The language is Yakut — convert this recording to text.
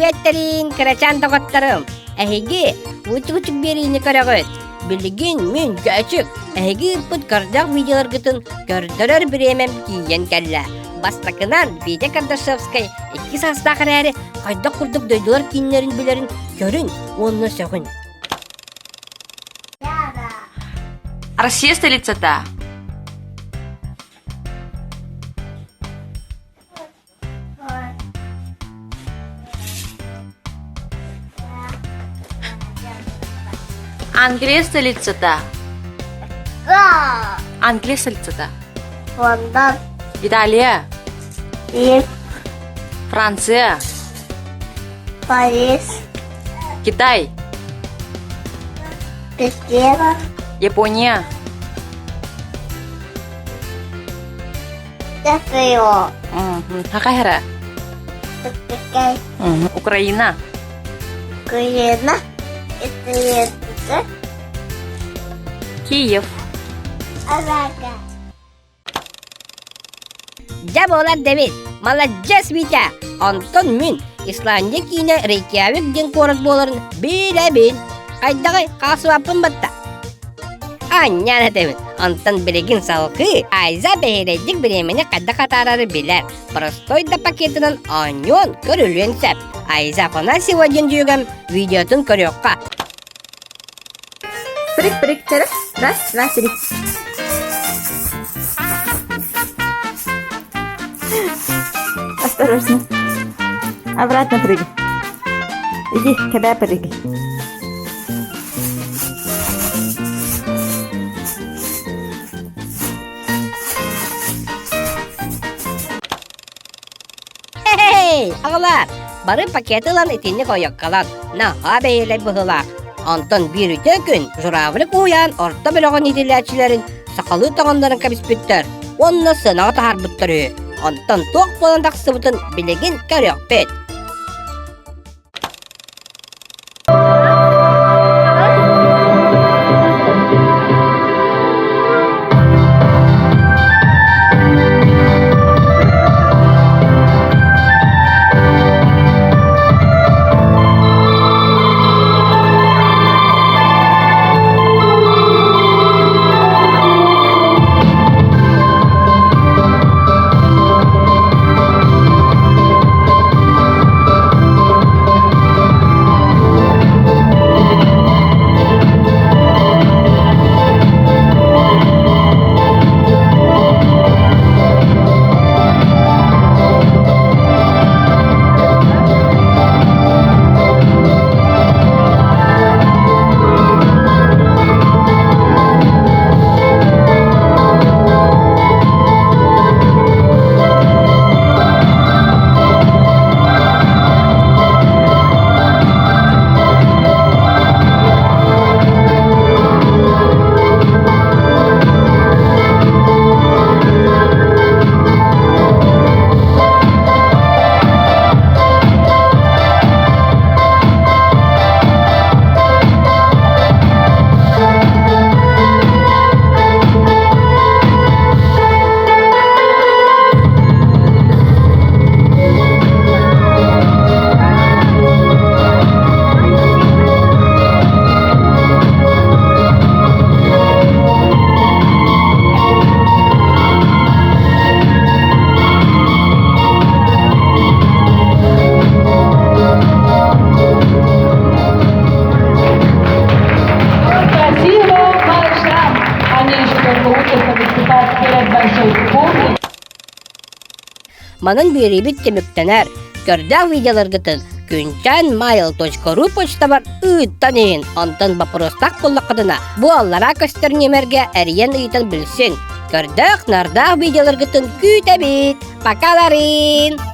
Приветтэрин, кырачаан доҕотторум! Эһиги Вучук-учук биэриини көрөҕүт. Билигин мин Көөчүк эһиги ыыппыт көрдөөх видеоларгытын көрдөрөр бириэмэм тиийэн кэллэ. Бастакынан Витя Кардашевскай икки саастаах эрээри хайдах курдук дойдулар кииннэрин билэрин көрүн уонна сөҕүн. Россия столицата. Англия столицата. Англия столицата. Лондон. Италия. Рим. Франция. Париж. Китай. Пекин. Япония. Токио. Хакахара. Токио. Украина. Украина. Это Киев. Алака. Дьэ буолар Дэвид, маладьыас Витя! Онтон мин Исландия киинэ Рейкьявик диэн куорат буоларын билэбин. Хайдаҕый, хаалсыбаппын батта. Анньаан этэбин, онтон билигин салгыы Айза бэһиэлэйдик бириэмэни хайдах атаарары билэр, простой да пакетынан оонньуон, көрүлүөн сөп. Айза Афанасьева диэн дьүөгэм видеотун көрүөххэ. Прыг-прыг, раз, раз, два, три. Осторожно. Обратно прыгай. Иди, когда прыгай. Эй, аҕалар, бары пакеты ылан итинник ойоккалан, наһаа бэйэлэй быһыылаах. Онтон биир үтүө күн Журавлик уһуйаан орто бөлөҕүн иитиллээччилэрин сахалыы тоҥоннорон кэбиспиттэр уонна сыанаҕа таһаарбыттар үһү. Онтон туох буолан тахсыбытын билигин көрүөхпүт. Спасибо малышам! Они еще только учатся выступать перед большой публикой. Манан биэриибит түмүктэнэр. Көрдөөх видеоларгытын күнчээнmail.ru почтабар ыыттан иһин, онтон боппуруостаах буоллаххытына, бу аллараа көстөр нүөмэргэ эрийэн ыйытан билсиҥ. Көрдөөх-нардаах видеоларгытын күүтэбит! Покаларын!